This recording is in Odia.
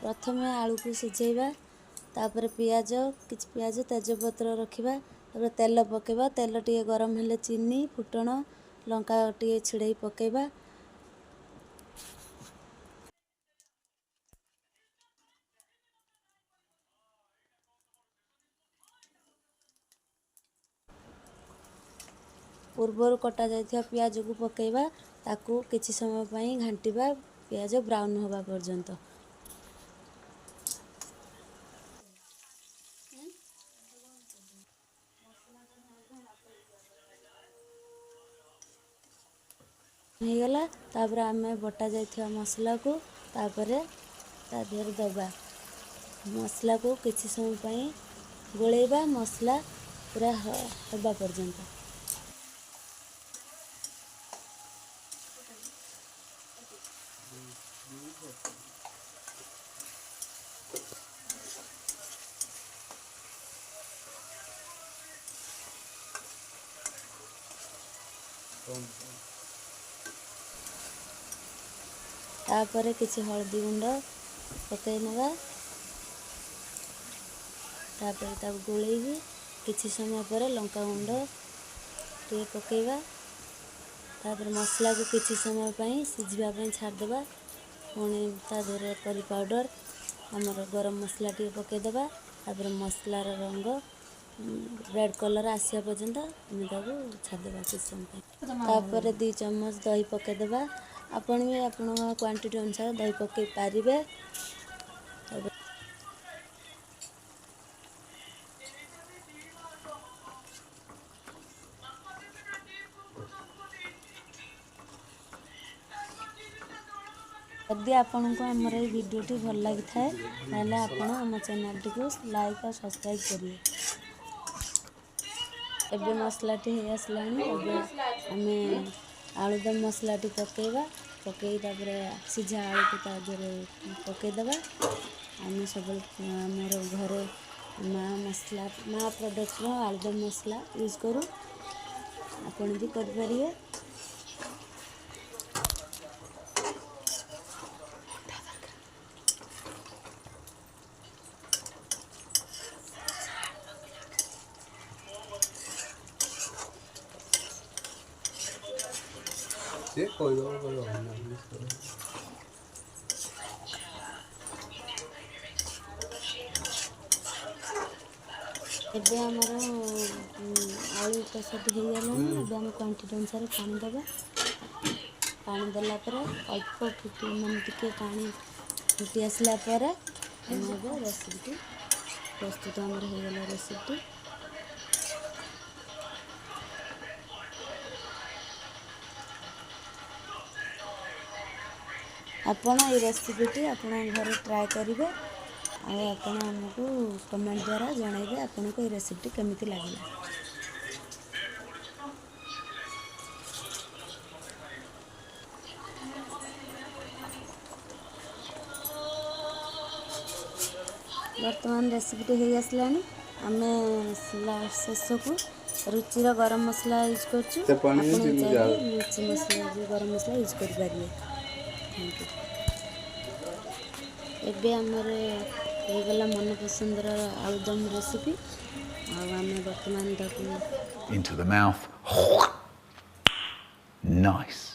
ପ୍ରଥମେ ଆଳୁକୁ ସିଝେଇବା, ତାପରେ ପିଆଜ, କିଛି ପିଆଜ, ତେଜପତ୍ର ରଖିବା, ତାପରେ ତେଲ ପକାଇବା। ତେଲ ଟିକେ ଗରମ ହେଲେ ଚିନି, ଫୁଟଣ, ଲଙ୍କା ଟିକେ ଛିଡ଼େଇ ପକାଇବା। ପୂର୍ବରୁ କଟା ଯାଇଥିବା ପିଆଜକୁ ପକାଇବା, ତାକୁ କିଛି ସମୟ ପାଇଁ ଘାଣ୍ଟିବା ପିଆଜ ବ୍ରାଉନ୍ ହେବା ପର୍ଯ୍ୟନ୍ତ। ହେଇଗଲା, ତାପରେ ଆମେ ବଟା ଯାଇଥିବା ମସଲାକୁ ତାପରେ ତା ଦେହରେ ଦେବା। ମସଲାକୁ କିଛି ସମୟ ପାଇଁ ଗୋଳେଇବା, ମସଲା ପୁରା ହେବା ପର୍ଯ୍ୟନ୍ତ। ତାପରେ କିଛି ହଳଦୀ ଗୁଣ୍ଡ ପକାଇ ନେବା। ତାପରେ ତାକୁ ଗୋଳେଇକି କିଛି ସମୟ ପରେ ଲଙ୍କା ଗୁଣ୍ଡ ଟିକେ ପକାଇବା। ତାପରେ ମସଲାକୁ କିଛି ସମୟ ପାଇଁ ସିଝିବା ପାଇଁ ଛାଡ଼ିଦେବା। ପୁଣି ତା ଦେହରେ କରି ପାଉଡ଼ର, ଆମର ଗରମ ମସଲା ଟିକେ ପକାଇଦେବା। ତାପରେ ମସଲାର ରଙ୍ଗ ରେଡ଼୍ କଲର୍ ଆସିବା ପର୍ଯ୍ୟନ୍ତ ଆମେ ତାକୁ ଛାଡ଼ିଦେବା କିଛି ସମୟ ପାଇଁ। ତାପରେ 2 ଚାମଚ ଦହି ପକାଇଦେବା। ଆପଣ ବି ଆପଣଙ୍କ କ୍ୱାଣ୍ଟିଟି ଅନୁସାରେ ଦହି ପକାଇ ପାରିବେ। ଯଦି ଆପଣଙ୍କୁ ଆମର ଏଇ ଭିଡ଼ିଓଟି ଭଲ ଲାଗିଥାଏ, ତାହେଲେ ଆପଣ ଆମ ଚ୍ୟାନେଲଟିକୁ ଲାଇକ୍ ଆଉ ସବସ୍କ୍ରାଇବ୍ କରିବେ। ଏବେ ମସଲାଟି ହେଇ ଆସିଲାଣି। ଏବେ ଆମେ ଆଳୁଦମ ମସଲାଟି ପକାଇବା। ପକାଇ ତାପରେ ସିଝା ଆଳୁକୁ ତା ଦେହରେ ପକାଇଦେବା। ଆମେ ସବୁବେଳେ ଆମର ଘରେ ମା ମସଲା, ମା ପ୍ରଡ଼କ୍ଟର ଆଳୁଦମ ମସଲା ୟୁଜ୍ କରୁ। ଆପଣ ବି କରିପାରିବେ। ସିଏ କହିଦେବ, କହିବ। ଏବେ ଆମର ଆଳୁ କଷାଟି ହେଇଗଲାଣି। ଏବେ ଆମେ କ୍ୱାଣ୍ଟିଟି ଅନୁସାରେ ପାଣି ଦେବା। ପାଣି ଦେଲା ପରେ ଅଳ୍ପ ଫୁଟି, ମାନେ ଟିକେ ପାଣି ଫୁଟି ଆସିଲା ପରେ ଆମେ ଏବେ ରେସିପିଟି ପ୍ରସ୍ତୁତ ଆମର ହେଇଗଲା ରେସିପିଟି। ଆପଣ ଏଇ ରେସିପିଟି ଆପଣଙ୍କ ଘରେ ଟ୍ରାଏ କରିବେ ଆଉ ଆପଣ ଆମକୁ କମେଣ୍ଟ ଦ୍ୱାରା ଜଣାଇବେ ଆପଣଙ୍କୁ ଏଇ ରେସିପିଟି କେମିତି ଲାଗିଲା। ବର୍ତ୍ତମାନ ରେସିପିଟି ହେଇ ଆସିଲାଣି। ଆମେ ଶେଷକୁ ରୁଚିର ଗରମ ମସଲା ୟୁଜ୍ କରୁଛୁ। ସେ ପାଣି ଆପଣ ଅଛି, ମୁଁ ଚାହିଁଲେ ଯାଉଛି। ରୁଚି ମସଲା, ଯେଉଁ ଗରମ ମସଲା ୟୁଜ୍ କରିପାରିବେ। Thank you. ଏବେ ଆମର ହେଇଗଲା ମନପସନ୍ଦର ଆଳୁଦମ ରେସିପି। ଆଉ ଆମେ ବର୍ତ୍ତମାନ ତାକୁ into the mouth. Nice.